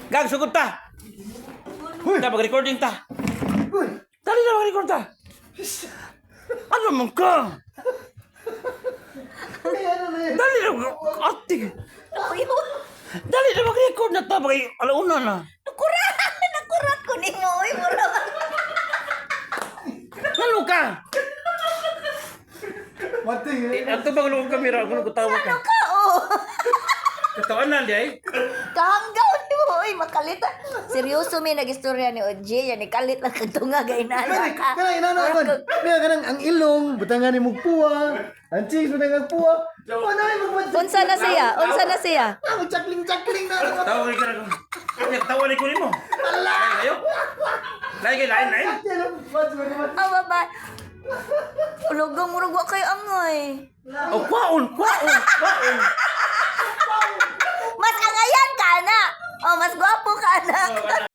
Gag, sugod ta. Ta, mag-recording ta. Uy! Dali na, mag-record ta. Ano man ka? Kaya ano na yun? Dali na, ate. Uy, Dali na, mag-record na ta. Bagay, alauna na. Nakurat! Nakurat ko nimo, oy, mura ba? Ngano ka? Mati eh. Ato bang loob kamera? Kung kutawa ka. Ano ka, oh? Katawan na, di ay. Kahanggaw nimo, oy, makalit. Seryoso mi nagistorya ni OJ, yan ikalit lang kag tunga gay inana ka. Kana inana kon. Kaya kanang ang ilong butangan ni mugpuwa. Ang cheeks butangan puwa. Wala ay magmadya. Unsa na siya? Unsa na siya? Ah, chakling chakling na. Tawa ka na. Tawa ni ko nimo. Lain kayo. Lain kayo, lain, lain. Ah, baba. Ulugang murag wa kay angay. Oh, kwaon, kwaon, kwaon. Mas angayan ka na. Oh, mas gwapo ka na.